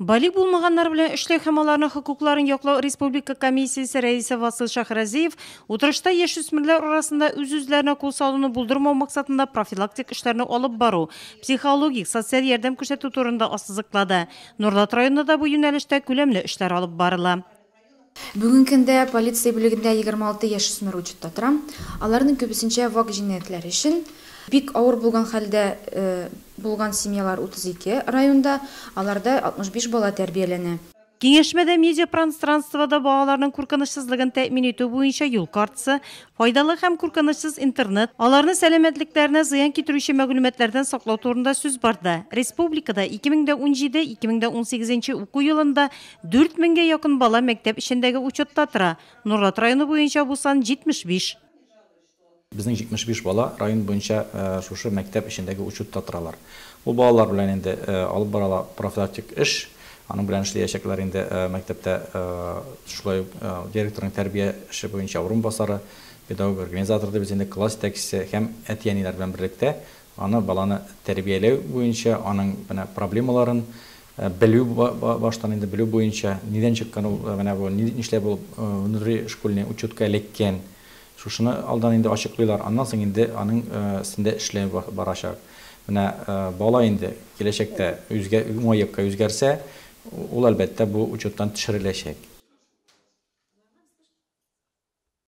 Балигъ булмаганнар белән эшләү һәм аларның хокукларын яклау республика комиссиясе рәисе Васил Шәйхразиев утырышта яшүсмерләр арасында үз-үзләренә кул салуны булдырмау максатында профилактик эшләрне алып бару, психологик, социаль ярдәм күрсәтү турында ассызыклады. Нурлат районында да бу юнәлештә күләмле эшләр алып барыла. Бүгенге көндә полиция бүлегендә 26 яшүсмер учетта тора. Аларның күбесенчә вак җинаятьләр өчен. Бик авыр булган хәлдә булган семьялар 32 районда, аларда 65 бала тәрбияләнә. Киңәшмәдә медиапространствода балаларның куркынычсызлыгын тәэмин итү буенча юл картасы, файдалы һәм куркынычсыз интернет, аларны сәламәтлекләренә зыян китерүче мәгълүматлардан саклау турында сүз барды. Республикада 2017-2018 уку елында 4 меңгә якын бала мәктәп эчендәге учетта тора. Нурлат районы буенча бу сан 75. Безнең 75 бала район буенча шушы мәктәп эчендәге учетта торалар. Ул балалар белән инде алып барыла профилактик эш. Аның белән эшләячәкләр инде мәктәптә шулай ук директорның тәрбия эше буенча урынбасары, педагог-организатор дибез инде, класс җитәкчесе һәм әти-әниләр белән берлектә аны баланы тәрбияләү буенча, аның менә проблемаларын белү, баштан инде белү буенча, нидән чыккан ул менә бу, нишләп ул внутришкольный учетка эләккән, шушыны алдан инде ачыклыйлар, аннан соң инде аның өстендә эшләү барачак. Менә бала инде киләчәктә үзгә, уңай якка үзгәрсә, ул әлбәттә бу учеттан төшереләчәк.